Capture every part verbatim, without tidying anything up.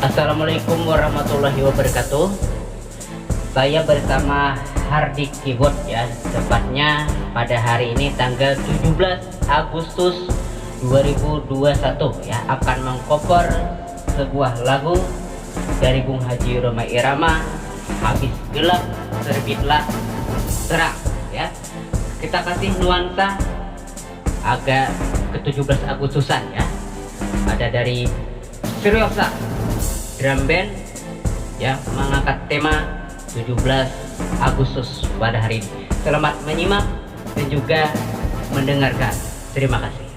Assalamualaikum warahmatullahi wabarakatuh. Saya bersama Hardik Keyboard ya, tepatnya pada hari ini tanggal tujuh belas Agustus dua ribu dua puluh satu ya, akan mengcover sebuah lagu dari Bung Haji Rhoma Irama, Habis Gelap Terbitlah Terang ya. Kita kasih nuansa agak ke tujuh belas Agustusan ya. Ada dari Seriosa Drum Band ya, mengangkat tema tujuh belas Agustus pada hari ini. Selamat menyimak dan juga mendengarkan. Terima kasih.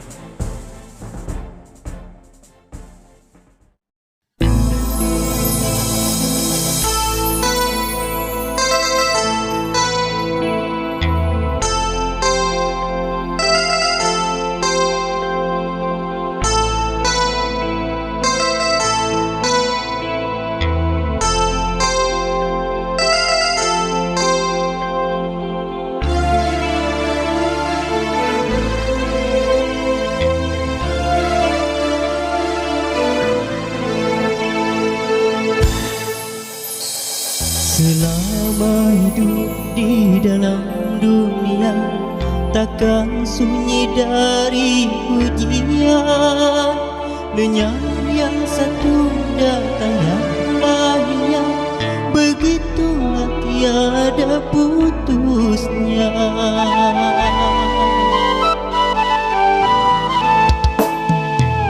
Selama hidup di dalam dunia, takkan sunyi dari ujian. Lenyap yang satu datang yang lainnya, begitulah tiada putusnya.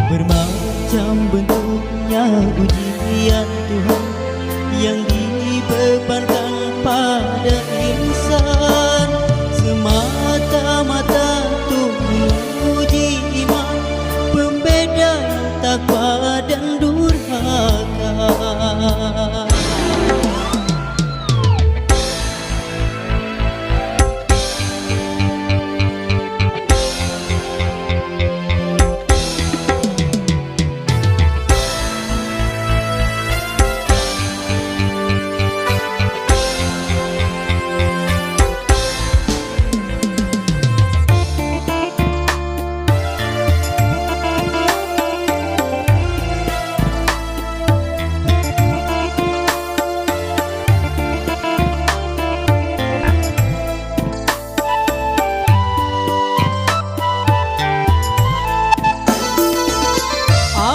Bermacam bentuknya ujian Tuhan yang dibebankan pada insan, semata-mata untuk menguji iman, pembeda yang takwa dan durhaka.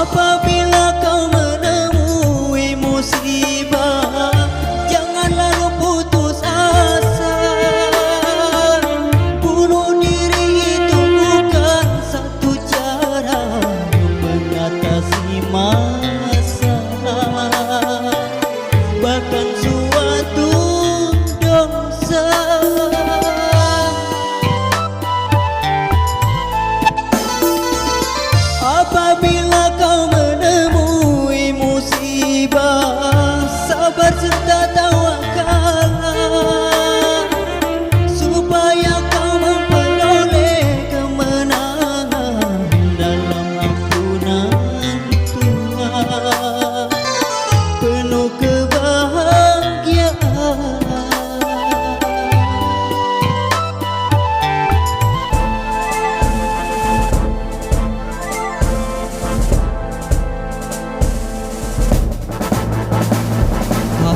Apabila kau menemui musibah, jangan lalu putus asa. Bunuh diri itu bukan satu cara mengatasi masalah, bahkan suatu dosa. Apabila kau menemui musibah, sabar serta tawakal, supaya kau memperoleh kemenangan dalam ampunan Tuhan, penuh kebahagiaan.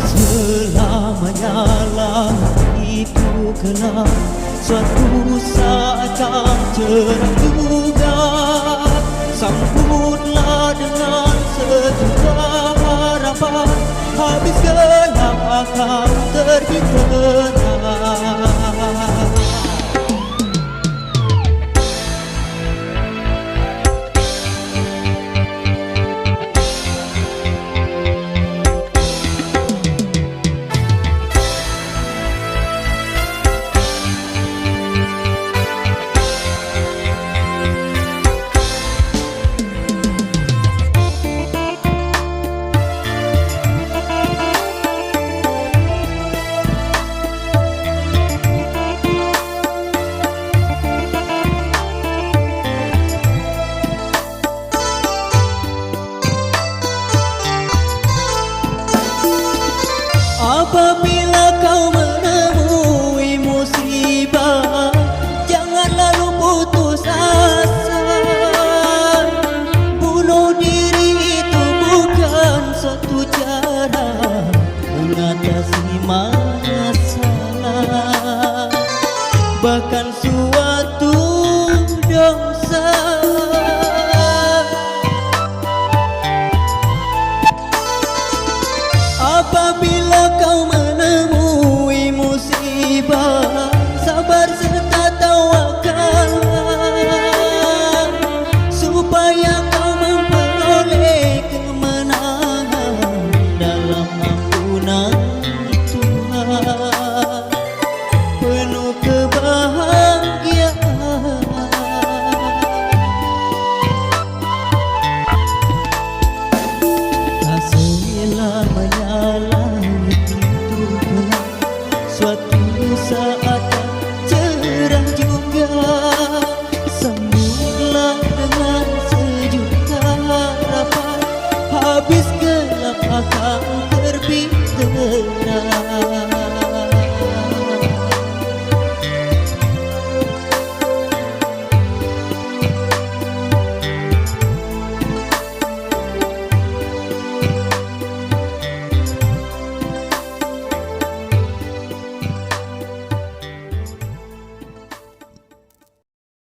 Selamanya lah itu kelak, suatu saat kan cerah juga. Sambutlah dengan sejuta harapan, habis gelap akan terbit terang. Lamanya langit itu gelap, suatu saat cerah juga. Sambutlah dengan sejuta harapan, habis gelap akan terbit terang.